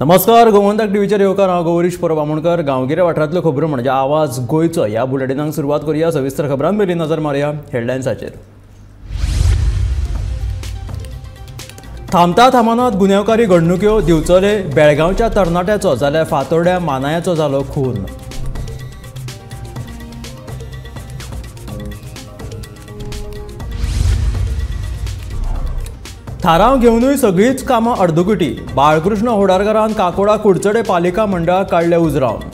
नमस्कार, गोमंतक टीव्हीचेर येवकार. हांव गौरीश परब आमोणकर. गांवगिऱ्या वाठारांतल्यो खबरो म्हणजे आवाज गोंयचो ह्या बुलेटिनाक सुरवात करूया. सविस्तर खबरां पयलीं नजर मारुया हेडलायन्साचेर. थांबता थांबनात गुन्यांवकारी घडणुक्यो. दिवचले बेळगांवच्या तरणाट्याचो जाल्यार फातोड्या मानायाचो जालो खून. थाराव घेवनूय सगळींच कामां अर्दकुटी. बाळकृष्ण होडारकारान काकोडा कुडचडे पालिका मंडळाक काडले उजरावन.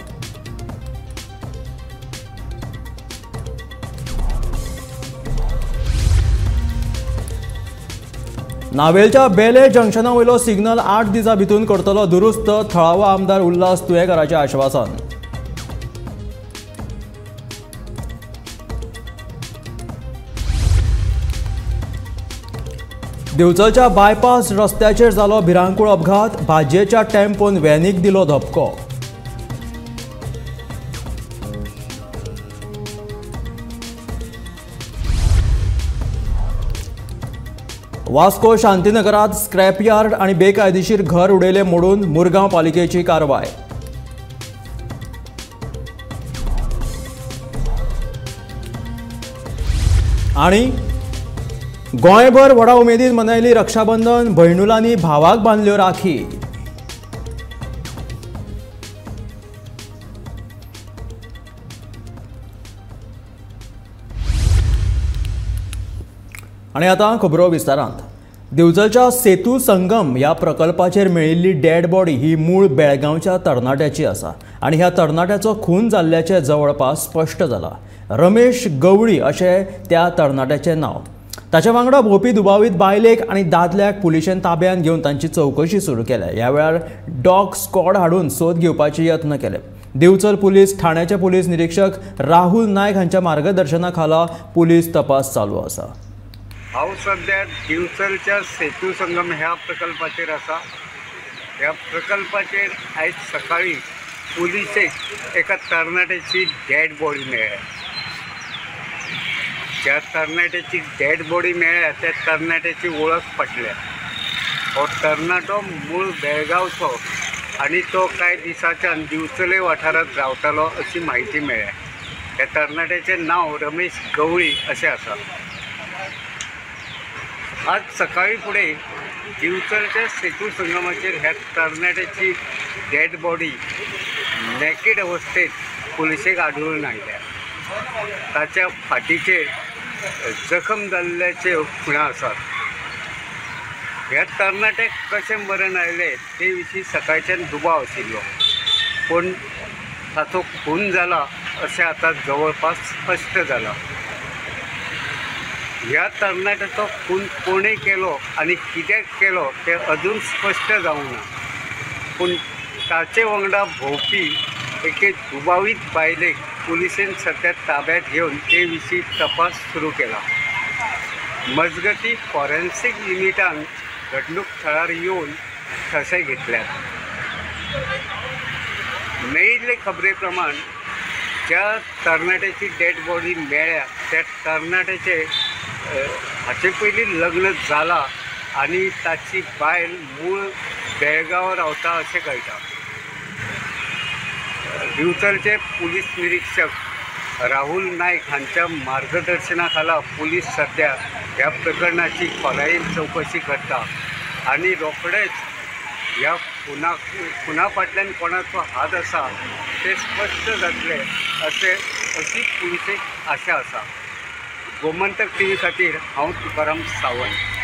नावेलच्या बेले जंक्शना वयलो सिग्नल 8 दिसां भितून करतलो दुरुस्त. थळावो आमदार उल्हास तुयेंकाराचें आश्वासन. दिवचलच्या बायपास रस्त्याचेर जालो भिरांकूळ अपघात. भाजयेच्या टेम्पोन व्हॅनीक दिलो धपको. वास्को शांतीनगरात स्क्रॅपयार्ड आनी बेकायदेशीर घर उडयले मोडून मुरगांव पालिकेची कारवाय. आनी गोंयभर व्हडा उमेदीन मनयली रक्षाबंधन. भयणुलांनी भावाक बांदल्यो राखी. आनी आतां खबरो विस्तारांत. दिवचलच्या सेतू संगम ह्या प्रकल्पाचेर मेळिल्ली डेड बॉडी ही मूळ बेळगांवच्या तरणाट्याची आसा आनी ह्या तरणाट्याचो खून जाल्ल्याचें जवळपास स्पश्ट जाला. रमेश गवळी अशें त्या तरणाट्याचें नांव. ताच्या वांगडा भोंवपी दुबावीत बायलेक आनी दादल्याक पुलिशेन ताब्यांत घेवन तांची चवकशी सुरू केल्या. ह्या वेळार डॉग स्क्वॉड हाडून सोद घेवपाचे यत्न केले. दिवचल पुलीस ठाण्याचे पुलीस निरीक्षक राहुल नायक हांच्या मार्गदर्शना खाला पुलीस तपास चालू आसा. हांव सद्या दिवचलच्या सेतू संगम ह्या प्रकल्पाचेर आसा. ह्या प्रकल्पाचेर आयज सकाळीं पुलिसेक एका तरणाट्याची डेड बॉडी मेळ्ळ्या. ज्या तरणाट्याची डेड बॉडी मेळ्ळ्या त्या तरणाट्याची वळख पटल्या. हो तरणाटो मूळ बेळगांवचो आनी तो कांय दिसांच्यान दिवचले वाठारांत रावतालो अशी म्हायती मेळ्ळ्या. ह्या तरणाट्याचें नांव रमेश गवळी अशें आसा. आज सकाळीं फुडें दिवचलच्या सेतू संगमाचेर ह्या तरणाट्याची डेड बॉडी नॅकेड अवस्थेत पुलिसेक आढळून आयल्या. ताच्या फाटीचेर जखम जाल्ल्याच्यो खुणा आसात. ह्या तरणाट्याक कशें मरण आयलें ते विशीं सकाळच्यान दुबाव आशिल्लो, पूण ताचो खून जाला अशें आतां जवळपास स्पश्ट जाला. ह्या तरणाट्याचो खून कोणें केलो आनी कित्याक केलो तें अजून स्पश्ट जावंक ना, पूण ताचे वांगडा भोंवपी एके दुबावीत बायलेक पुलिसेन सद्या ताब्यात घेवन ते विशीं तपास सुरू केला. मजगतीं फॉरेन्सीक युनिटान घडणूक थळार येवन ठसे घेतल्यात. मेळिल्ले खबरे प्रमाण ज्या तरणाट्याची डेड बॉडी मेळ्ळ्या त्या तरणाट्याचे हाचे पयलीं लग्न जालां आनी ताची बायल मूळ बेळगांव रावता अशें कळटा. दिवचलचे पुलीस निरीक्षक राहुल नायक हांच्या मार्गदर्शना खाला पुलीस सद्या ह्या प्रकरणाची खोलायेन चवकशी करता आनी रोखडेच ह्या खुना फाटल्यान कोणाचो हात आसा ते स्पश्ट जातले अशें अशी पुलिसेक आशा आसा. गोमंतक टीव्ही खातीर हांव तुकाराम सावंत.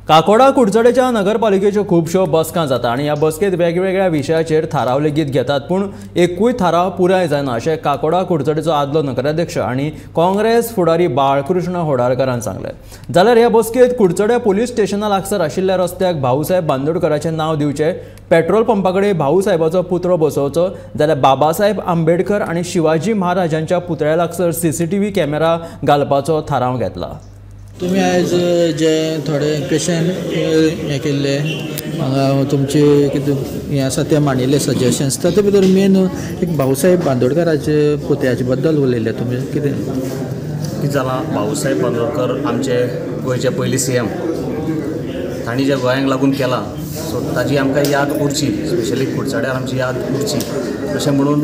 काकोडा कुडचडेच्या नगरपालिकेच्यो खुबश्यो बसका जाता आनी ह्या बसकेंत वेगवेगळ्या विशयाचेर थाराव लेगीत घेतात, पूण एकूय थाराव पुराय जायना अशें काकोडा कुडचडेचो आदलो नगराध्यक्ष आनी काँग्रेस फुडारी बाळकृष्ण होडारकारान सांगलें. जाल्यार ह्या बसकेंत कुडचड्या पुलीस स्टेशना लागसार आशिल्ल्या रस्त्याक भाऊसाहेब बांदोडकराचें नांव दिवचें, पेट्रोल पंपा कडेन भाऊसाहेबाचो पुतळो बसोवचो, जाल्यार बाबासाहेब आंबेडकर आनी शिवाजी महाराजांच्या पुतळ्या लागसार सीसीटीव्ही कॅमेरा घालपाचो थाराव घेतला. तुमी आयज जे थोडे क्वेशन हें केल्ले हांगा तुमचे कितें हें आसा तें मांडिल्ले सजेशन्स, तातूंत भितर मेन एक भाऊसाहेब बांदोडकराचे पुतळ्याचे बद्दल उलयल्ले तुमी कितें कितें जालां? भाऊसाहेब बांदोडकर आमचे गोंयचे पयली सीएम, तांणी जें गोंयांक लागून केलां सो ताजी आमकां याद उरची, स्पेशली कुडचड्यार आमची याद उरची अशें म्हणून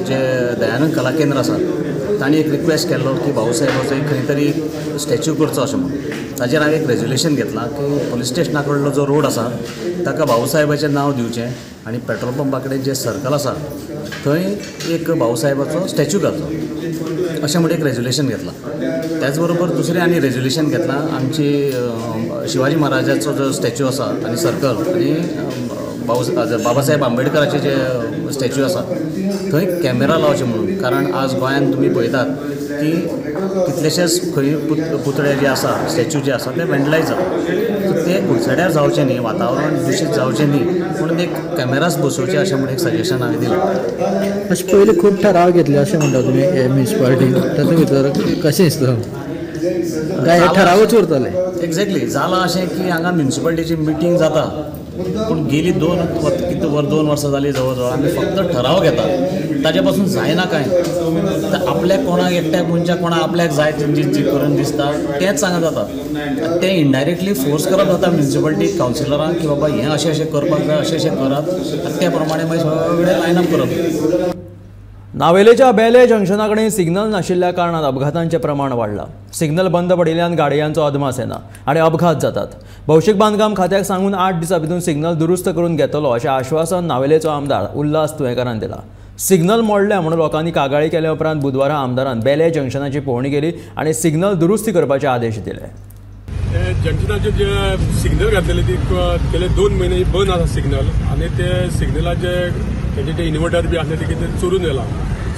जे दयानंद कला केंद्र आसा तांणी एक रिक्वेस्ट केल्लो की भाऊसाहेबाचो एक खंय तरी स्टॅच्यू करचो अशें म्हणून. ताजेर हांवें एक रेजोल्युशन घेतलां की पोलीस स्टेशना कडलो जो रोड आसा ताका भाऊसाहेबाचें नांव दिवचें आनी पेट्रोल पंपा कडेन जें सर्कल आसा थंय एक भाऊसाहेबाचो स्टॅच्यू घालचो अशें म्हण एक रेजोल्युशन घेतलां. त्याच बरोबर दुसरें आनी रेजोल्युशन घेतलां आमची शिवाजी महाराजाचो जो स्टॅच्यू आसा आनी सर्कल आनी बाबासाहेब आंबेडकराचे जे स्टॅच्यू आसा थंय कॅमेरा लावचे म्हणून. कारण आज गोंयांत तुमी पळयतात की कितलेशेच खंय पुतळे जे आसा, स्टॅच्यू जे आसा ते वेंडलायज जाता. सो ते कुडचड्यार जावचें न्ही, वातावरण दुशीत जावचें न्ही म्हणून एक कॅमेरास बसोवचे अशें म्हूण एक सजेशन हांवें दिलां. अशें पयलीं खूब ठराव घेतले अशें म्हणटा तुमी म्युनिसिपालिटीन, तातूंत भितर कशें दिसता काय ठरावच उरतले? एक्झॅक्टली जालां अशें की हांगा म्युनिसिपालिटीची मिटींग जाता पूण गेली 2 वर्सां जालीं जवळ जवळ आमी फक्त ठराव घेता, ताजे पासून जायना कांय. तर आपल्याक कोणाक एकट्याक मनशाक कोणाक आपल्याक जाय जी करून दिसता तेंच हांगा जाता. तें इनडायरेक्टली फोर्स करप जाता म्युनिसिपालिटी कावन्सिलरांक की बाबा हें अशें अशें करपाक जाय, अशें अशें करात आनी त्या प्रमाणे मागीर सगळें लायन अप करप. नावेलेच्या बेले जंक्शना कडेन सिग्नल नाशिल्ल्या कारणान अपघातांचें प्रमाण वाडलां. सिग्नल बंद पडिल्ल्यान गाडयांचो अदमास येना आनी अपघात जातात. भौशीक बांदकाम खात्याक सांगून 8 दिसां भितर सिग्नल दुरुस्त करून घेतलो अशें आश्वासन नावेलेचो आमदार उल्हास तुयेंकारान दिलां. सिग्नल मोडल्या म्हणून लोकांनी कागाळी केल्या उपरांत बुधवारा आमदारान बेले जंक्शनाची पळोवणी केली आनी सिग्नल दुरुस्ती करपाचे आदेश दिले. जंक्शनाचे जे सिग्नल घातलेले ती गेले 2 म्हयने बंद आसा सिग्नल आनी ते सिग्नलाचे तेजे ते इन्वर्टर बी आसले ते कितें चोरून व्हेला.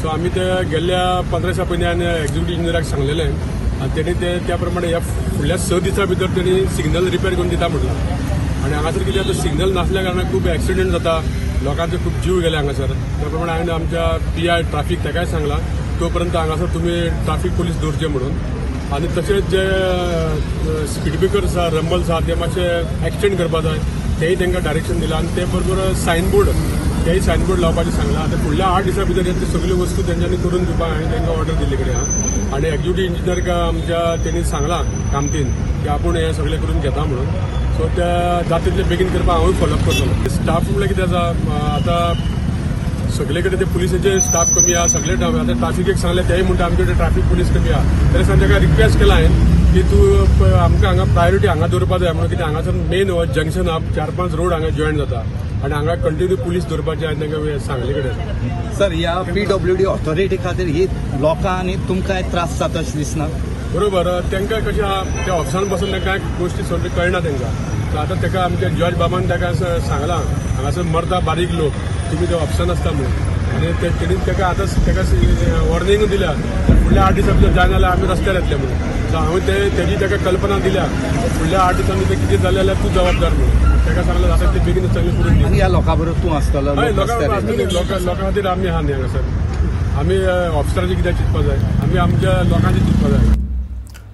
सो आमी ते गेल्ल्या 15 दिसां पयलीं हांवें एक्झिक्युटीव इंजिनियराक सांगलेलें आनी तेणी ते त्या प्रमाणे ह्या फुडल्या 6 दिसां भितर तेणी सिग्नल रिपेर करून दिता म्हटलां. आनी हांगासर कितें आतां सिग्नल नासल्या कारणान खूब एक्सिडंट जाता, लोकांचे खूब जीव गेले हांगासर. त्या प्रमाणे हांवें आमच्या पी I traffic ताकाय सांगलां तो पर्यंत हांगासर तुमी ट्राफीक पोलीस दवरचे म्हणून. आनी तशेंच जे स्पीड ब्रेकर्स आसा, रंबल्स आसा ते मातशे एक्सटेंड करपा जाय, तेय तांकां डायरेक्शन दिलां. आनी ते बरोबर सायनबोर्ड, तेय सायनबोर्ड लावपाचें सांगलां. आतां फुडल्या 8 दिसां भितर हे सगल्यो वस्तू तेंच्यांनी करून दिवपाक हांवें तांकां ऑर्डर दिल्ली कडेन आहा. आनी एक्झिक्युटीव इंजिनियर आमच्या तेणी सांगलां कामतीन की आपूण हें सगळें करून घेता म्हणून. सो त्या जाता तितलें बेगीन करपाक हांवूय फॉलोअप करतलो. स्टाफ म्हणल्यार कितें आसा, आतां सगळे कडेन ते पुलिसाचे स्टाफ कमी आहा, सगळे आतां ट्राफिकेक सांगलें तेय म्हणटा आमचे कडेन ट्राफीक पुलीस कमी आहा. तरी आसतना ताका रिक्वेस्ट केला हांवें की तूं आमकां हांगा प्रायोरिटी हांगा दवरपा जाय म्हणून कितें हांगासर मेन हो जंक्शन आहा, 4-5 रोड हांगा जॉयन जाता आनी हांगा कंटिन्यू पुलीस दवरपाचे हांवें तांकां सांगले कडेन. सर, ह्या पीडब्ल्यूडी ऑथॉरिटी खातीर ही लोकां आनी तुमकांय त्रास जाता अशें दिसना? बरोबर, तांकां कशें आहा त्या ऑफिसान बसून तांकां गोश्टी सगळ्यो कळना तांकां. आतां ताका आमच्या जॉर्ज बाबान ताका सांगलां हांगासर मरता बारीक लोक, तुमी ते ऑप्शन आसता म्हणून. आनी तेणी ताका आतां ताका वॉर्निंग दिल्या फुडल्या 8 दिसां भितर जायना जाल्यार आमी रस्त्यार येतले म्हणून. सो हांवें तेजी ताका कल्पना दिल्या फुडल्या 8 दिसांनी तें कितें जालें जाल्यार तूं जबाबदार म्हणून. ताका सांगलें आतां ते बेगीन सगळें करून दी. आनी ह्या लोकां बरोबर तूं आसतलो? हय, लोकां खातीर आमी आहा न्ही हांगासर. आमी ऑफिसरांचें कित्याक चिंतपा जाय, आमी आमच्या लोकांचें चिंतपा जाय.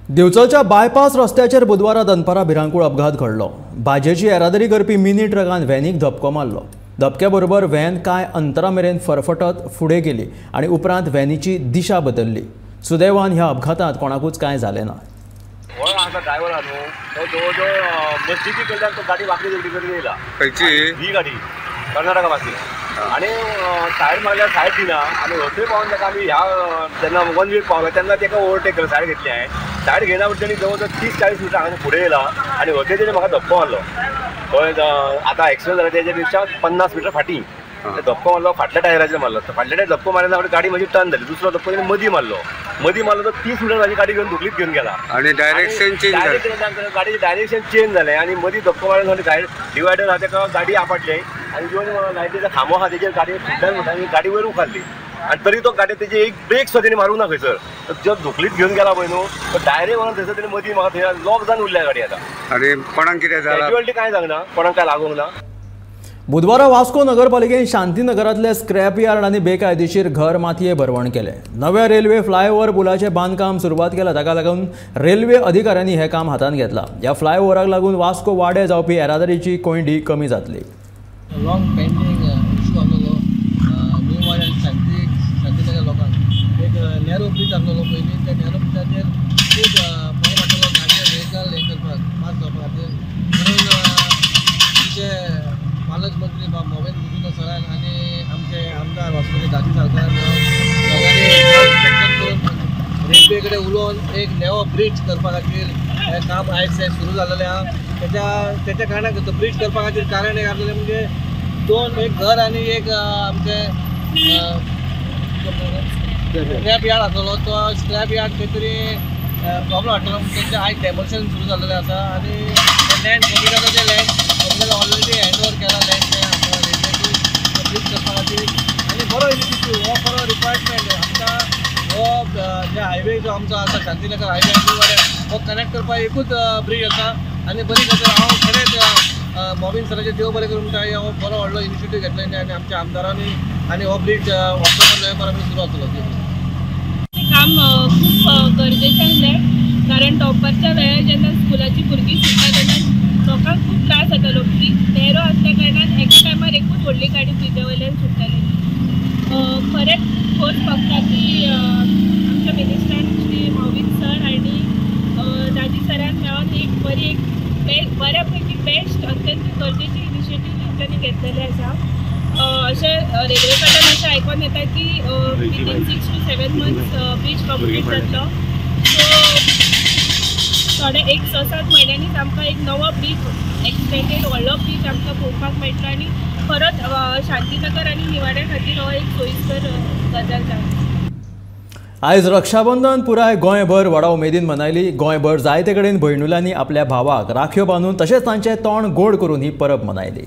दिवचलच्या बायपास रस्त्याचेर बुधवारा दनपारां भिरांकूळ अपघात घडलो. भाजयेची येरादारी करपी मिनी ट्रकान व्हॅनीक धपको मारलो. धपक्या बरोबर व्हॅन कांय अंतरा मेरेन फरफटत फुडें गेली आनी उपरांत व्हॅनीची दिशा बदलली. सुदैवान ह्या अपघातांत कोणाकूच कांय जालें ना. हो आमचा ड्रायव्हर आहा न्हू तो जवळ जवळ मस्जिदी कडल्यान तो गाडी वाकडी तिकडी करून येयला. खंयची ही गाडी कर्नाटका पासून आनी सायड मारल्यार सायड दिना आनी हथंय पावून ताका आमी ह्या जेन्ना वन वे पावला तेन्ना ताका ओवरटेक केलो, सायड घेतली हांवें. सायड घेयना म्हणटा तेणी जवळ जवळ 30-40 मिटर हांगा फुडें येयला आनी हथंय तेणें म्हाका धपको मारलो. कळ्ळें, आतां एक्सिडंट जाला तेज्या पेक्षा 50 मिटर फाटीं धपको मारलो, फाटल्या टायराचेर मारलो. फाटल्या टायर धपको मारल्या गाडी म्हजी टर्न जाली. दुसरो धपको तेणें मदीं मारलो, मदीं मारलो तो 30 मिटर म्हाजी गाडी घेवन धुकलीत घेवन गेला. आनी डायरेक्शन चेंज जालें, गाडीचें डायरेक्शन चेंज जालें आनी मदीं धपको मारलो डिवायडर आहा ताका गाडी आपटली आनी येवन लायटीचो खांबो आहा तेजेर गाडी फुडल्यान म्हणटा आनी गाडी वयर उखारली. आनी तरी तो गाडी तेजी एक ब्रेक सुद्दां तेणी मारूंक ना खंयसर. जो धुकलीत घेवन गेला पळय न्हू तो डायरेक्ट व्हरून थंयसर तेणी मदीं म्हाका थंय लॉक जावन उरल्या गाडी. आतां आनी कोणाक कितें जालां? कॅज्युअलिटी कांय जावंक ना, कोणाक कांय लागूंक ना. बुधवारा वास्को नगरपालिकेन शांतीनगरांतले स्क्रॅप यार्ड आनी बेकायदेशीर घर मातये भरवण केलें. नव्या रेल्वे फ्लायओव्हर पुलाचें बांदकाम सुरवात केलां. ताका लागून रेल्वे अधिकाऱ्यांनी हें काम हातांत घेतलां. ह्या फ्लायओव्हराक लागून वास्को वाडे जावपी येरादारीची कोंयडी कमी जातली. लॉंग पेंडींग इशू आसलेलो न्यू वाड आनी शांतीनगर लोकांक एक नॅरो ब्रीज आसलेलो पयलीं. त्या नॅरो ब्रिजाचेर खूब भंय वाडटलो गाडयो व्हेकल हें करपाक पास जावपा खातीर. म्हणून जे मंत्री बाब मोबेन गुदिन्हो सरान आनी आमचे आमदार वास्कोचे दाजी साळकार दोगांनी करून रेल्वे कडेन उलोवन एक नवो ब्रिज करपा खातीर हें काम आयज सुरू जालेलें आहा. तेच्या कारणाक ब्रिज करपा खातीर कारण एक आसलेलें म्हणजे दोन एक घर आनी एक आमचें स्क्रॅप यार्ड आसलेलो, तो स्क्रॅप यार्ड खंय तरी प्रॉब्लम हाडटलो म्हणून तेंचें आयज डेमोलिशन सुरू जाल्लेलें आसा. आनी लँड गव्हर्मेंटाचें लँड गव्हर्मेंटान ऑलरेडी हँड ओवर केला लँड रेल्वेची ब्रिज करपा खातीर. आनी बरो इनिशिएटीव हो बरो रिक्वायरमेंट आमकां हो जे हायवे जो आमचो आसा शांतीनगर हायवे आनी हो कनेक्ट करपाक एकूच ब्रिज आसा. आनी बरी गजाल, हांव खरेंच मोबीन सराचें देव बरें करूं म्हणटा, हो बरो व्हडलो इनिशिएटीव घेतलो आनी आमच्या आमदारांनी आनी हो ब्रिज ऑक्टोबर नोव्हेंबर आमी सुरू जातलो. काम खूप गरजेचें आसलें, कारण दनपारच्या वेळार जेन्ना स्कुलाची भुरगीं सुट्टा तेन्ना लोकांक खूब त्रास जातालो. ब्रीज नॅरो आसल्या कारणान एका टायमार एकूच व्हडली गाडी ब्रिजा वयल्यान सुट्टाली. खरेंच खोस भोगता की आमच्या मिनिस्टरान श्री मोविन सर आनी दाजी सरान मेळोन एक बरी एक बऱ्या पैकी बेस्ट अत्यंत गरजेची इनिशिएटीव तेंच्यांनी घेतलेले आसा. अशें रेल्वे कडल्यान अशें आयकोन येता की within 6 to 7 months bridge complete जातलो. सो थोडे एक 6-7 म्हयन्यांनीच आमकां एक नवो ब्रीज एक्सटेंडेड व्हडलो ब्रीज आमकां पळोवपाक मेळटलो आनी परत शांतीनगर आनी निवाड्या खातीर हो एक सोयीस्कर गजाल जावन. आयज रक्षाबंधन पुराय गोंयभर व्हडा उमेदीन मनयली. गोंयभर जायते कडेन भयणुलांनी आपल्या भावाक राखयो बांदून तशेंच तांचें तोंड गोड करून ही परब मनयली.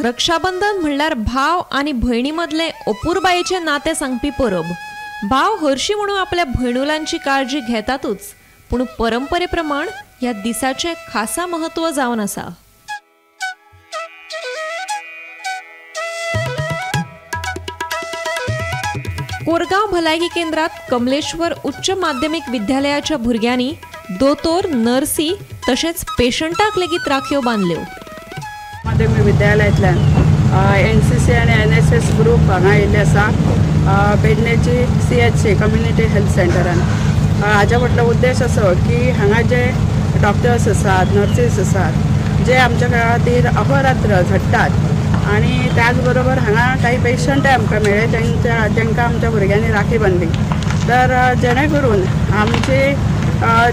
रक्षाबंधन म्हणल्यार भाव आनी भयणी मदलें अपुरबायेचें नातें सांगपी परब. भाव हरशी म्हणून आपल्या भयणुलांची काळजी घेतातूच, पूण परंपरे प्रमाण ह्या दिसाचें खासा महत्व जावन आसा. कोरगांव भलायकी केंद्रात कमलेश्वर उच्च माध्यमीक विद्यालयाच्या भुरग्यांनी दोतोर, नर्सी तशेंच पेशंटाक लेगीत राखयो बांदल्यो. माध्यमीक विद्यालयांतल्यान NCC आनी NSS group हांगा येयल्ले आसा पेडणेची CHC community health सेंटरान. हाज्या फाटलो उद्देश असो की हांगा जे डॉक्टर्स आसात, नर्सीस आसात, जे आमच्या खातीर अहोरात्र झडटात आनी त्याच बरोबर हांगा काही पेशंटय आमकां मेळ्ळे तांकां आमच्या भुरग्यांनी राखी बांदली, तर जेणे करून आमची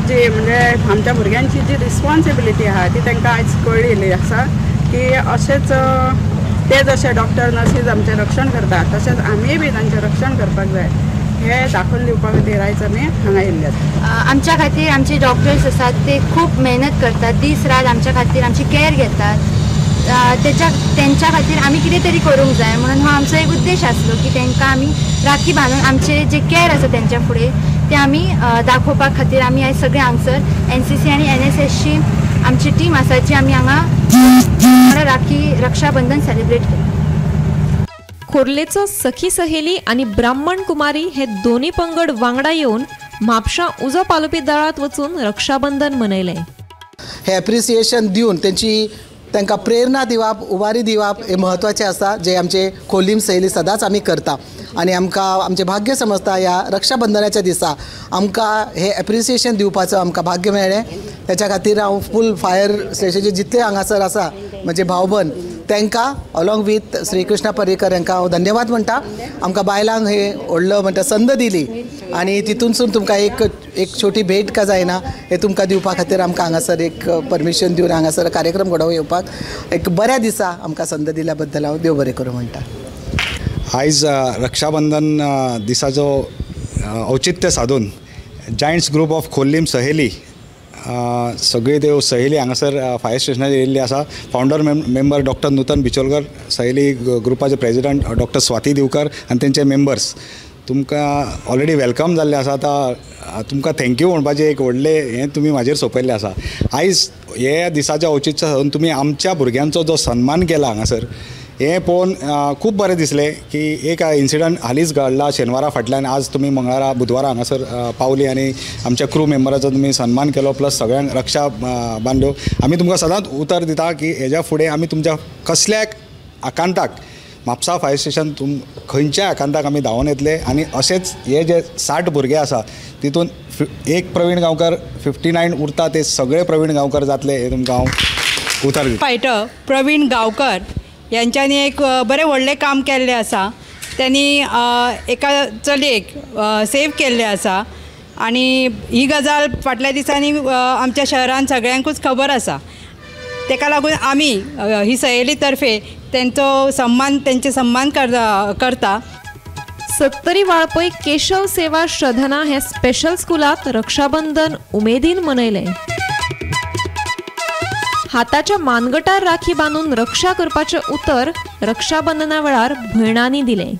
जी म्हणजे आमच्या भुरग्यांची जी रिस्पॉन्सिबिलिटी आहा ती तांकां आयज कळिल्ली आसा की अशेंच ते जशे डॉक्टर नर्सीस आमचें रक्षण करतात तशेंच आमीय बी तांचें रक्षण करपाक जाय हें दाखोवन दिवपा खातीर आयज आमी हांगा येयल्ले आसात. आमच्या खातीर आमचे डॉक्टर्स आसात ते खूब मेहनत करतात, दीस रात आमच्या खातीर आमची कॅर घेतात. तेंच्या खातीर आमी कितें तरी करूंक जाय म्हणून हो आमचो एक उद्देश आसलो की तांकां आमी राखी बांदून आमचे जे कॅर आसा तेंच्या फुडें ते आमी दाखोवपा खातीर आमी आयज सगळे हांगसर NCC आनी NSSची आमची टीम आसा जी आमी हांगा राखी रक्षाबंधन सेलिब्रेट केली. खोर्लेचो सखी सहेली आनी ब्राह्मण कुमारी हे दोन्ही पंगड वांगडा येवन म्हापशां उजो पालोवपी दळांत वचून रक्षाबंधन मनयलें. हे एप्रिसिएशन दिवन तेंची तांकां प्रेरणा दिवप, उबारी दिवप हें म्हत्वाचें आसा, जें आमचे खोर्लीम सहेली सदांच आमी करता आनी आमकां आमचें भाग्य समजता ह्या रक्षाबंधनाच्या दिसा आमकां हें एप्रिसिएशन दिवपाचो आमकां भाग्य मेळ्ळें. तेच्या खातीर हांव फूल फायर स्टेशनाचे जितले हांगासर आसा म्हजे भावबंद तांकां अलॉंग वीथ श्रीकृष्ण पर्रीकर हांकां हांव धन्यवाद म्हणटा. आमकां बायलांक हे व्हडलो म्हणटा संद दिली आनी तितूनसून तुमकां एक एक छोटी भेट का जायना हे तुमकां दिवपा खातीर आमकां हांगासर एक परमिशन दिवन हांगासर कार्यक्रम घडोवन येवपाक एक बऱ्या दिसा आमकां संद दिल्या बद्दल हांव देव बरें करूं म्हणटा. आयज रक्षाबंधन दिसाचो औचित्य साधून जायंट्स ग्रुप ऑफ खोर्लीम सहेली सगळे त्यो सहेली हांगासर फायर स्टेशनाचेर येयल्ली आसा. Founder member doctor Nutan Bicholkar, Saheli ग्रुपाचे प्रेजिडंट डॉक्टर स्वाती दिवकर आनी तेंचे मेंबर्स तुमकां ऑलरेडी welcome जाल्लें आसा. आतां तुमकां thank you म्हणपाचें एक व्हडलें हें तुमी म्हाजेर सोंपयल्लें आसा. आयज हे दिसाच्या औचित्य साधून तुमी आमच्या भुरग्यांचो जो सन्मान केला हांगासर हें पळोवन खूब बरें दिसलें की एक इन्सिडंट हालींच घडला शेनवारा फाटल्यान, आज तुमी मंगळारा बुधवारा हांगासर पावली आनी आमच्या क्रू मेंबराचो तुमी सन्मान केलो, प्लस सगळ्यांक रक्षा बांदल्यो. आमी तुमकां सदांच उतर दिता की हेज्या फुडें आमी तुमच्या कसल्याक आकांताक म्हापसा फायर स्टेशन तुम खंयच्या आकांताक आमी धांवून येतले आनी अशेंच हे जे 60 भुरगे आसा तितून एक प्रवीण गांवकर 59 उरता ते सगळे प्रवीण गांवकर जातले हे तुमकां हांव उतर दिता. फायटर प्रवीण गांवकर यांच्यानी एक बरें व्हडलें काम केल्लें आसा. त्यांनी एका चलयेक सेव केल्लें आसा आनी ही गजाल फाटल्या दिसांनी आमच्या शहरान सगळ्यांकूच खबर आसा. ताका लागून आमी ही सहेली तर्फे तेंचो सन्मान तेंचे सन्मान करता. सत्तरी वाळपय केशव सेवा श्रधना हे स्पेशल स्कुलात रक्षाबंधन उमेदीन मनयलें. हाताच्या मानगटार राखी बांदून रक्षा करपाचें उतर रक्षाबंधना वेळार भयणांनी दिलें.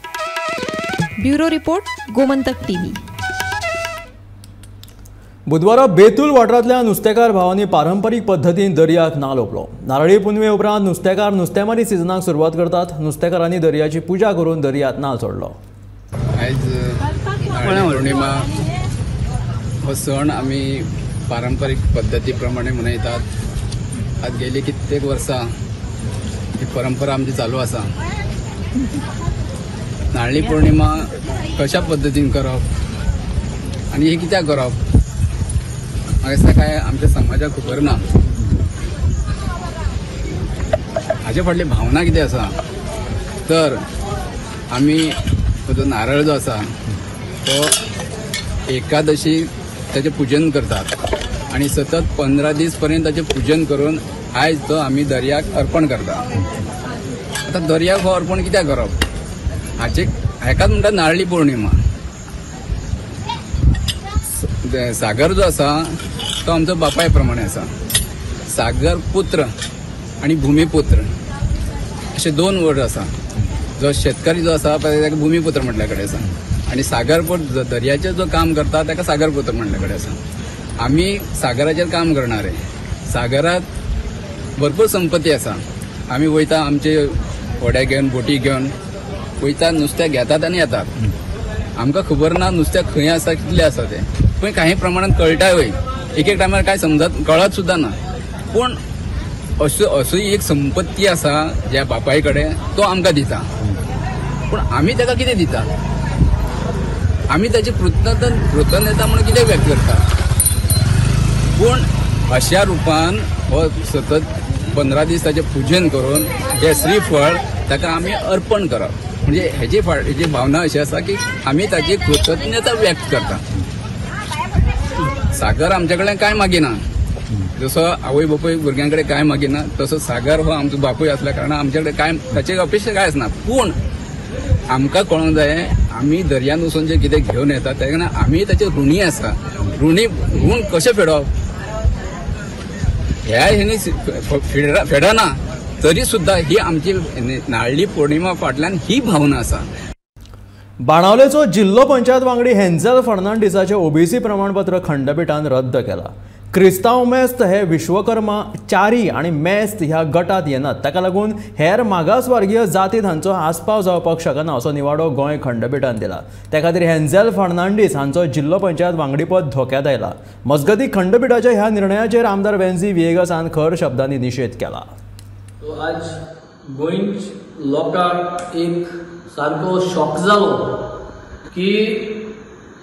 Bureau report, Gomantak TV. बुधवारा बेतूल वाठारांतल्या नुस्तेकार भावांनी पारंपरीक पद्दतीन दर्याक नाल ओंपलो. नारळी पुनवे उपरांत नुस्तेकार नुस्तेमारी सिजनाक सुरवात करतात. नुस्तेकारांनी दर्याची पुजा करून दर्यात नाल सोडलो. आयज नारळी पौर्णिमा हो सण आमी पारंपरीक पद्दती प्रमाणे मनयतात. आज गेली कित्येक वर्सां ही परंपरा आमची चालू आसा. नारळी पौर्णिमा कशा पद्दतीन करप आनी हे कित्याक करप म्हाका दिसता काय आमच्या समाजाक खबर ना. हाजे फाटली भावना कितें आसा तर आमी जो नारळ जो आसा तो एकादशी ताचें पुजन करतात आनी सतत 15 दीस पर्यंत ताचें पुजन करून आयज तो आमी दर्याक अर्पण करता. आतां दर्याक हो अर्पण कित्याक करप हाचे हेकाच म्हणटा नारळी पौर्णिमा. सागर जो आसा तो आमचो बापाय प्रमाणे आसा. सागर पुत्र आनी भुमीपुत्र अशे 2 वर्ड आसा. जो शेतकरी जो आसा पळय ताका भुमीपुत्र म्हटल्या कडेन आसा आनी सागरपुत्र दर्याचेर जो काम करता ताका सागरपुत्र म्हटल्या कडेन आसा. आमी सागराचेर काम करणारे. सागरात भरपूर संपत्ती आसा. आमी वयता आमचे होड्या घेवन बोटी घेवन वयता, नुस्त्याक घेतात आनी येतात. आमकां खबर ना नुस्त्याक खंय आसा कितलें आसा तें, पूण काही प्रमाणात कळटाय वय एक एक टायमार काय समजत कळत सुद्दां ना. पूण असो एक संपत्ती आसा ज्या बापाय कडेन तो आमकां दिता, पूण आमी ताका कितें दिता? आमी ताची कृतज्ञता म्हणून कितें व्यक्त करता? पूण अशा रुपान हो सतत 15 दीस ताचें पुजन करून जें श्रीफळ ताका आमी अर्पण करप म्हणजे हेजी हेजी भावना अशी आसा की आमी ताची कृतज्ञता व्यक्त करता. सागर आमच्या कडल्यान कांय मागिना, जसो आवय बापूय भुरग्यां कडेन कांय मागिना तसो सागर हो आमचो बापूय आसल्या कारणान आमचे कडेन कांय ताची अपेक्षा कांय आसना. पूण आमकां कळोंक जाय आमी दर्यांत वचून जें कितें घेवन येता तेन्ना आमी ताचे ऋणी आसा. ऋण कशें फेडप ह्या हेणी फेडना तरी सुद्दां ही आमची नारळी पौर्णिमा फाटल्यान ही भावना आसा. बाणावलेचो जिल्लो पंचायत वांगडी हेन्झल फर्नांडीसाचे ओबीसी प्रमाणपत्र खंडपीठान रद्द केला. क्रिस्तांव मेस्त हे विश्वकर्मा चारी आनी मेस्त ह्या गटात येनात, ताका लागून हेर मागासवर्गीय जातीत हांचो आस्पाव जावपाक शकना असो निवाडो गोंय खंडपीठान दिला. त्या खातीर हेन्झल फर्नांडीस हांचो जिल्लो पंचायत वांगडीपद धोक्यात आयला. मजगतीं खंडपीठाच्या ह्या निर्णयाचेर आमदार वेन्झी व्हिएगसान खर शब्दांनी निशेध केला. आज गोंयच्या लोकांक एक सारको शॉक जालो की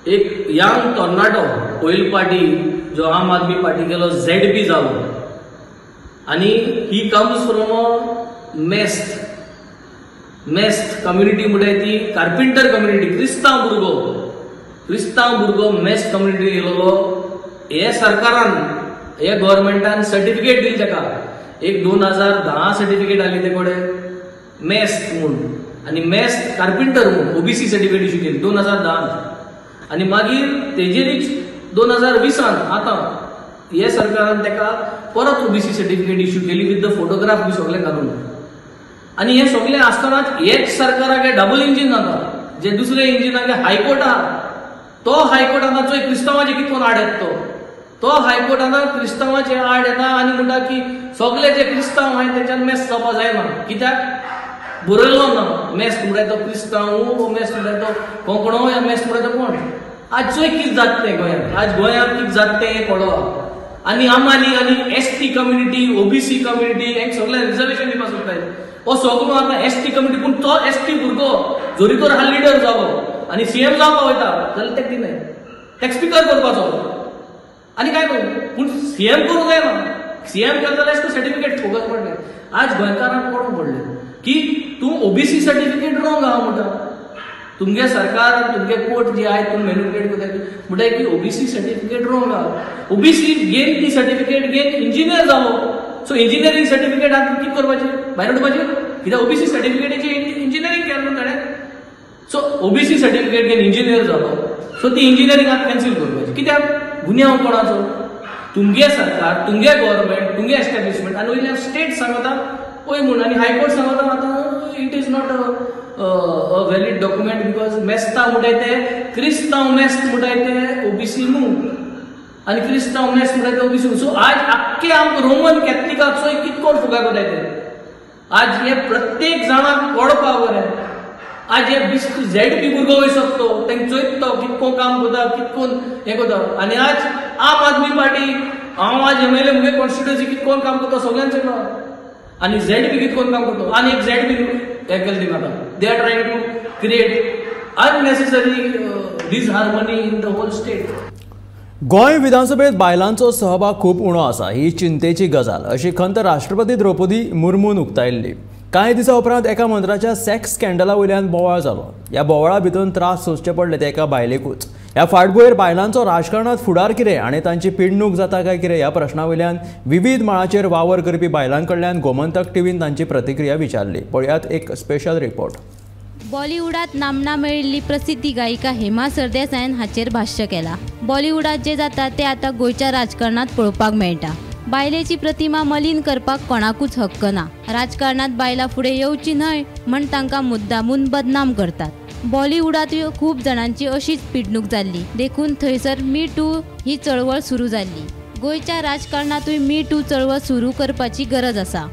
एक यंग तरणाटो पयली पार्टी जो आम आदमी पार्टी गेलो झेड बी जालो आनी he comes from a Mest Mest community म्हळ्यार ती कार्पेंटर कम्युनिटी, क्रिस्तांव भुरगो, क्रिस्तांव भुरगो मेस्त कम्युनिटी येयलेलो. हे सरकारान हे गव्हर्मेंटान सर्टिफिकेट दिली ताका, एक 2010 सर्टिफिकेट आली ते कडेन मेस्त म्हूण आनी मेस्त कार्पेंटर म्हूण ओबीसी सर्टिफिकेट इश्यू केली 2010. आनी मागीर तेजेरीच 2020 आतां हे सरकारान ताका परत ओबीसी सर्टिफिकेट इश्यू केली विथ the photograph बी सगळें घालून. आनी हें सगळें आसतनाच हेच सरकाराक डबल इंजीन जाता, जे दुसरें इंजीन हायकोर्ट आहा तो हायकोर्ट आतां चोय क्रिस्तांवाचे कितकोन आड येता, तो हायकोर्ट आतां क्रिस्तांवाचे आड येता आनी म्हणटा की सगळे जे क्रिस्तांव आहाय तेच्यान मेस्त जावपा जायना, कित्याक बरयलो ना मेस्त म्हणल्यार तो क्रिस्तांव, मेस्त म्हणल्यार तो कोंकणो, या मेस्त म्हणल्यार तो कोण. आज चोय कितें जाता तें गोंयांत, आज गोंयांत कितें जाता तें हें पळोवप. आनी आमानी आनी S T community, OBC community हेंक सगळें रिजर्वेशन दिवपाक सोदताय. हो सगळो आतां एस टी कमिटी, पूण तो एस टी भुरगो जोरीकर हा लिडर जालो आनी सी एम जावपा वयता जाल्यार तेका दिनाय, तेका स्पिकर करपाचो आनी काय न्हू, पूण सी एम करूंक जायना. सी एम केलें जाल्यार एस टी सर्टिफिकेट फोगस पडलें. आज गोंयकारांक कोण पडलें की तूं ओबीसी सर्टिफिकेट रॉंग आहा म्हणटा. तुमगे सरकार तुमगे कोर्ट जी आहाय तूं मॅनिपुलेट करता म्हणटा की ओबीसी सर्टिफिकेट रॉंग आहा. ओबीसी घेन ती सर्टिफिकेट घेन इंजिनियर जालो, सो इंजिनियरींग सर्टिफिकेट आतां कितें करपाचें, भायर उडोवपाचें कित्याक ओबीसी सर्टिफिकेटीची इंजिनियरींग केलें न्हू ताणें. सो ओबीसी सर्टिफिकेट घेवन इंजिनियर जालो, सो ती इंजिनियरींग आतां कॅन्सील करपाची कित्याक? गुन्यांव कोणाचो? तुमगे सरकार, तुमगे गव्हर्मेंट, तुमगे एस्टॅब्लिशमेंट. आनी वयल्यान स्टेट सांगता पळय म्हूण आनी हायकोर्ट सांगता आतां it is not a valid document because मेस्ता म्हणटाय ते क्रिस्तांव मेस्त म्हणटाय ते ओबीसी न्हू आनी क्रिस्तांव मेस्त म्हणटाय ते ओबीसी न्हू. सो आज आख्खे आमकां रोमन कॅथलिकाक चोय कितको फुगार करताय ते. आज हे प्रत्येक जाणाक कळपा बरें. आज हे बिस्त झेड पी भुरगो वय शकतो तेंका चोयत तो कितको काम करता कितको हें करता. आनी आज आम आदमी पार्टी हांव आज एम एल ए मुगे कॉन्स्टिट्युएन्सी कितको काम करता सगळ्यांक चोयलो आनी झेड पी कितको काम करता आनी एक झेड पी हें केलें तिंगा आतां they are trying to create unnecessary disharmony in the whole state. Goa विधानसभेत बायलांचो सहभाग खूब उणो आसा ही चिंतेची गजाल अशी खंत राष्ट्रपती द्रौपदी मुर्मून उक्तायल्ली. कांय दिसां उपरांत एका मंत्र्याच्या सेक्स स्कॅन्डला वयल्यान बोवाळ जालो. ह्या बोवाळा भितर त्रास सोंसचे पडले ते एका बायलेकूच. ह्या फाटभुंयेर बायलांचो राजकारणांत फुडार कितें आनी तांची पिडणूक जाता काय कितें ह्या प्रश्ना वयल्यान विवीध मळाचेर वावर करपी बायलां कडल्यान गोमंतक टीव्हीन तांची प्रतिक्रिया विचारली. पळयात एक स्पेशल रिपोर्ट. बॉलिवूडात नामना मेळिल्ली प्रसिद्धी गायिका हेमा सरदेसायान हाचेर भाष्य केला. बॉलिवूडात जे जाता ते आतां गोंयच्या राजकारणांत पळोवपाक मेळटा. बायलेची प्रतिमा मलीन करपाक कोणाकूच हक्क ना. राजकारणांत बायलां फुडें येवची न्हय म्हण तांकां मुद्दामून बदनाम करतात. बॉलिवूडांतूय खूब जाणांची अशीच पिडणूक जाल्ली, देखून थंयसर मी टू ही चळवळ सुरू जाल्ली. गोंयच्या राजकारणांतूय मी टू चळवळ सुरू करपाची गरज आसा.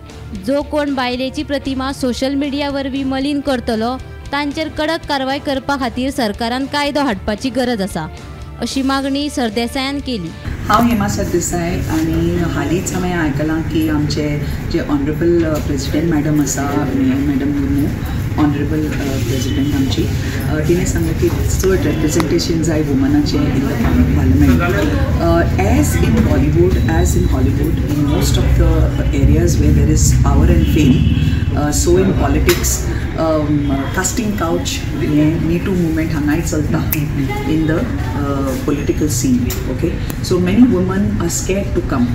जो कोण बायलेची प्रतिमा सोशल मिडिया वरवीं मलीन करतलो तांचेर कडक कारवाय करपा खातीर सरकारान कायदो हाडपाची गरज आसा अशी मागणी सरदेसायान केली. हांव हेमा सरदेसाय आनी हालींच हांवें आयकलां की आमचे जे ऑनरेबल प्रेजिडेंट मॅडम आसा, मॅडम मुर्मू, ऑनरेबल प्रेजिडेंट आमची, तिणें सांगलें की चड रेप्रेजेंटेशन जाय वुमनाचें in the parliament. As in Bollywood, as in Hollywood, in most of the areas where there is power and fame, so in politics casting couch हें मी two movement हांगाय चलता in the political scene. Okay, so many women are scared to come.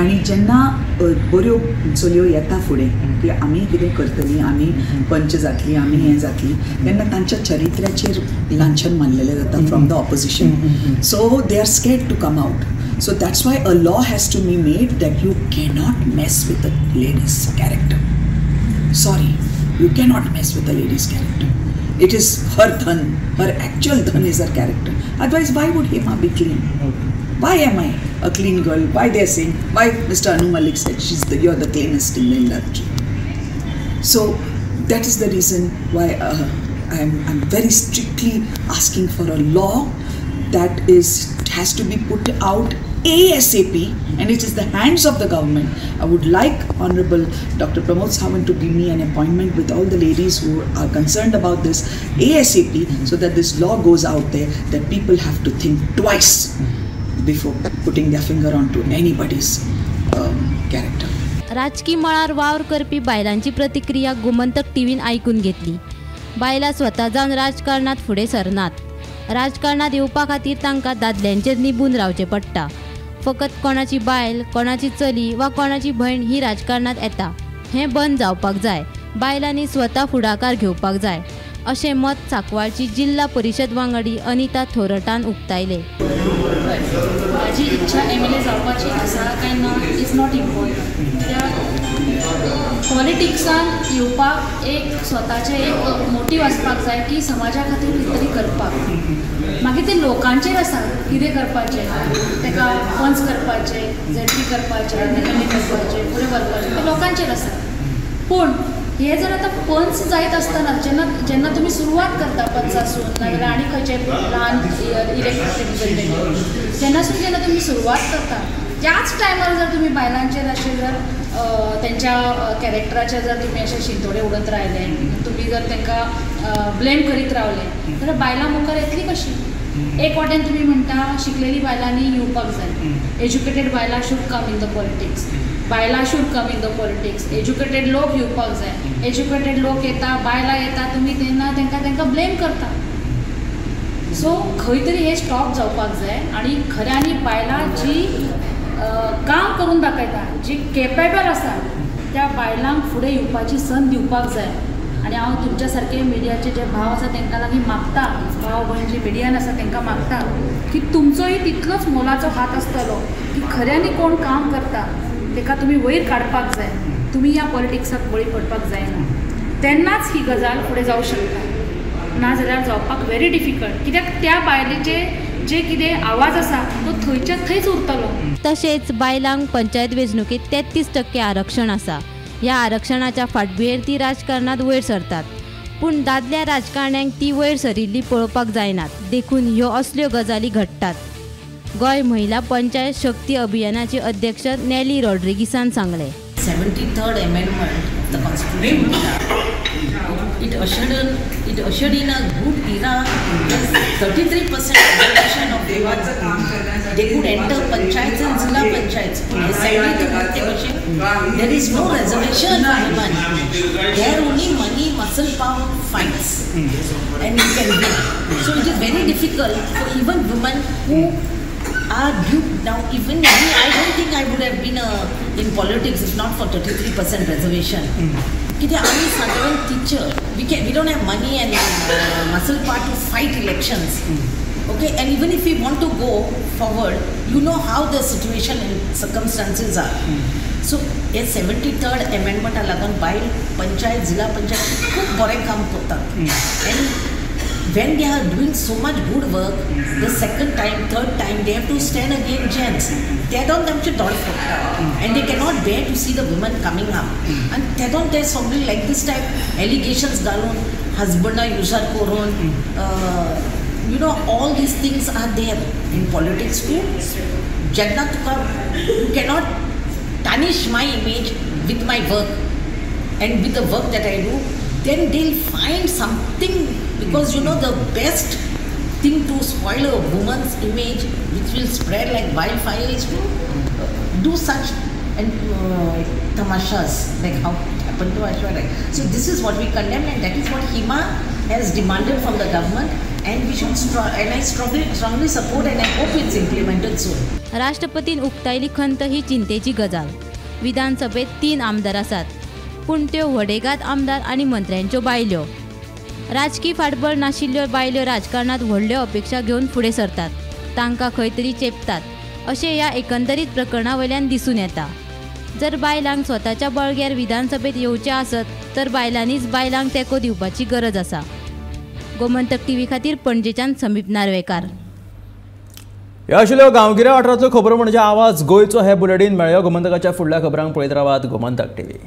आनी जेन्ना बऱ्यो चलयो येता फुडें की आमी कितें करतलीं, आमी पंच जातलीं, आमी हें जातलीं, तेन्ना तांच्या चरित्र्याचेर लांछन मारलेलें जाता from the opposition. So they are scared to come out. So that's why a law has to be made that you cannot mess with a lady's character. Sorry, you cannot mess with a lady's character. It is her dhan, her actual dhan is her character. Otherwise, why would Hema be clean? Why am I a clean girl? Why they are saying, why Mr. Anu Malik said she's the, you're the cleanest in the industry. So that is the reason why I'm very strictly asking for a law that is has to be put out ASAP, and it is the hands of the government. I would like Honorable Dr. Pramod Sawant to give me an appointment with all the ladies who are concerned about this ASAP, so that this law goes out there, that people have to think twice before putting their finger onto anybody's character. राजकी मळार वावर करपी बायलांची प्रतिक्रिया गोमंतक टीव्हीन आयकून घेतली. बायलां स्वता जावन राजकारणांत फुडें सरनात. राजकारणांत येवपा खातीर तांकां दादल्यांचेर निबून रावचें पडटा. फकत कोणाची बायल, कोणाची चली वा कोणाची भयण ही राजकारणांत येता हें बंद जावपाक जाय. बायलांनी स्वता फुडाकार घेवपाक जाय अशें मत सांकवाळची जिल्हा परिशद वांगडी अनिता थोरटान उक्तायलें. म्हाजी इच्छा एम एल ए जावपाची आसा काय ना is not important. कित्याक पॉलिटिक्सान येवपाक एक स्वताचें एक मोटीव आसपाक जाय की समाजा खातीर कितें तरी करपाक. मागीर तें लोकांचेर आसा कितें करपाचें, ताका पंच करपाचें, झेडपी करपाचें, एम एल ए करपाचें, फुडें व्हरपाचें, तें लोकांचेर आसा. पूण हे जर आतां पंच जायत आसतना जेन्ना जेन्ना तुमी सुरवात करता पंचासून नाजाल्यार आनी खंयचे ल्हान इलेक्टेड रिप्रेझेंटेटीव, जेन्नासून जेन्ना तुमी सुरवात करता त्याच टायमार जर तुमी बायलांचेर अशें जर तेंच्या कॅरेक्टराचे जर तुमी अशे शिंतोडे उडत राहिले, तुमी जर तांकां ब्लेम करीत रावले जाल्यार बायलां मुखार येतली कशी? एक वाटेन तुमी म्हणटा शिकलेली बायलांनी येवपाक जाय, एज्युकेटेड बायलां should come in the politics, बायलां should come in the politics, educated लोक येवपाक जाय, एज्युकेटेड लोक येता, बायलां येता, तुमी तेन्ना तांकां तांकां ब्लेम करता. सो खंय तरी हें स्टॉप जावपाक जाय आनी खऱ्यांनी बायलां जी काम करून दाखयता, जी केपेबल आसा, त्या बायलांक फुडें येवपाची संद दिवपाक जाय. आनी हांव तुमच्या सारके मिडियाचे जे भाव आसा तांकां लागीं मागता, भाव भयण जी मिडियान आसा तांकां मागता की तुमचोय तितलोच मोलाचो हात आसतलो की खऱ्यांनी कोण काम करता ताका तुमी वयर काडपाक जाय, तुमी ह्या पॉलिटिक्साक बळी पडपाक जायना, तेन्नाच ही गजाल फुडें जावं शकता, नाजाल्यार जावपाक व्हेरी डिफिकल्ट. कित्याक त्या बायलेचे जे कितें आवाज आसा तो थंयच्या थंयच उरतलो. तशेंच बायलांक पंचायत वेंचणुकेंत 33% आरक्षण आसा. ह्या आरक्षणाच्या फाटभुंयेर ती राजकारणांत वयर सरतात, पूण दादल्या राजकारण्यांक ती वयर सरिल्ली पळोवपाक जायनात, देखून ह्यो असल्यो गजाली घडटात. गोंय महिला पंचायत शक्ती अभियानाची अध्यक्ष नेली रॉड्रिगीसान सांगलें, 73rd amendment of the constitution, it ushered in a good era. 33% reservation of women, they could enter panchayats and zilla panchayats. There is no reservation for women. There only money, muscle power fights, and you can win. So it is very difficult for even women who are duped now. Even me, I don't think I would have been in politics if not for 33% reservation. कित्याक आमी सादारण teacher, we don't have money and muscle power to fight elections. Okay, and even if we want to go forward, you know how the situation and circumstances are. So हे 73rd amendment लागून बायल पंचायत, जिल्हा पंचायत खूब बरें काम करतात. And when they are doing so much good work, the second time, third time, they have to stand against gents. They don't them to dollar and they cannot bear to see the women coming up. And they don't tell something like this type allegations galon, husband user koron, you know, all these things are there in politics too. Janna tuka, you cannot tarnish my image with my work and with the work that I do. Then they'll find something, because you know the best thing to spoil a woman's image, which will spread like wildfire, is to do such and tamashas like how it happened to Aishwarya. So this is what we condemn, and that is what Hema has demanded from the government, and we should and I strongly support, and I hope it's implemented soon. राष्ट्रपतीन उक्तायली खंत ही चिंतेची गजाल. विधानसभेत 3 आमदार आसात, पूण त्यो वडेगात आमदार आनी मंत्र्यांच्यो बायल्यो. राजकी फाटबळ नाशिल्ल्यो बायल्यो राजकारणांत व्हडल्यो अपेक्षा घेवन फुडें सरतात, तांकां खंय तरी चेपतात अशें ह्या एकंदरीत प्रकरणा वयल्यान दिसून येता. जर बायलांक स्वताच्या बळग्यार विधानसभेत येवचें आसत तर बायलांनीच बायलांक तेंको दिवपाची गरज आसा. गोमंतक टीव्ही खातीर पणजेच्यान समीप नार्वेकार. ह्यो आशिल्ल्यो गांवगिऱ्या वाठारांतल्यो खबरो म्हणजे आवाज गोंयचो. हे बुलेटीन मेळ्ळ्यो. गोमंतकाच्या फुडल्या खबरांक पळयत रावात गोमंतक टीव्ही.